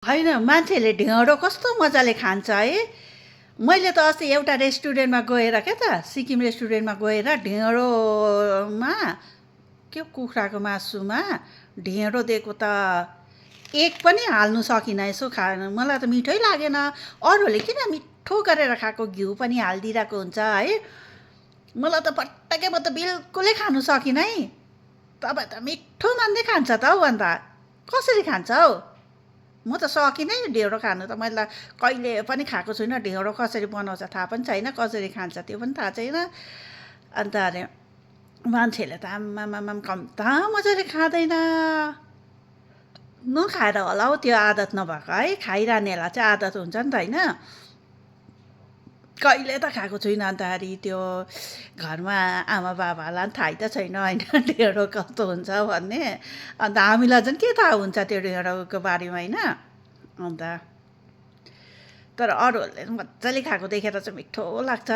होइन मान्छेहरूले ढिँडो कस्तो मजाले खान्छ है। मैले त अस्ति एउटा रेस्टुरेन्टमा गएर क्या त सिक्किम रेस्टुरेन्टमा गएर ढिँडोमा के कुखुराको मासुमा ढिँडो दिएको त एक पनि हाल्नु सकिनँ। यसो मलाई त मिठै लागेन। अरूहरूले किन मिठो गरेर खाएको घिउ पनि हालिदिइरहेको हुन्छ है। मलाई त पटक्कै म त बिल्कुलै खानु सकिनँ है। तपाईँ त मिठो मान्दै खान्छ त हौ। अन्त कसरी खान्छ हौ? म त सकिनँ ढिँडो खानु त। मैले कहिले पनि खाएको छुइनँ। ढिँडो कसरी बनाउँछ थाहा पनि छैन, कसरी खान्छ त्यो पनि थाहा छैन। अन्त अरे मान्छेहरूले त आम्मामाम कम्ता मजाले खाँदैन। नखाएर होला हौ त्यो आदत नभएको है। खाइरहनेलाई चाहिँ आदत हुन्छ नि त होइन। कहिले त खाएको छुइनँ। अन्तखेरि त्यो घरमा आमा बाबालाई पनि थाहै त छैन होइन ढिँडो कस्तो हुन्छ भन्ने। अन्त हामीलाई चाहिँ के थाहा हुन्छ त्यो ढिँडोको बारेमा होइन। अन्त तर अरूहरूले मजाले खाएको देखेर चाहिँ मिठो लाग्छ।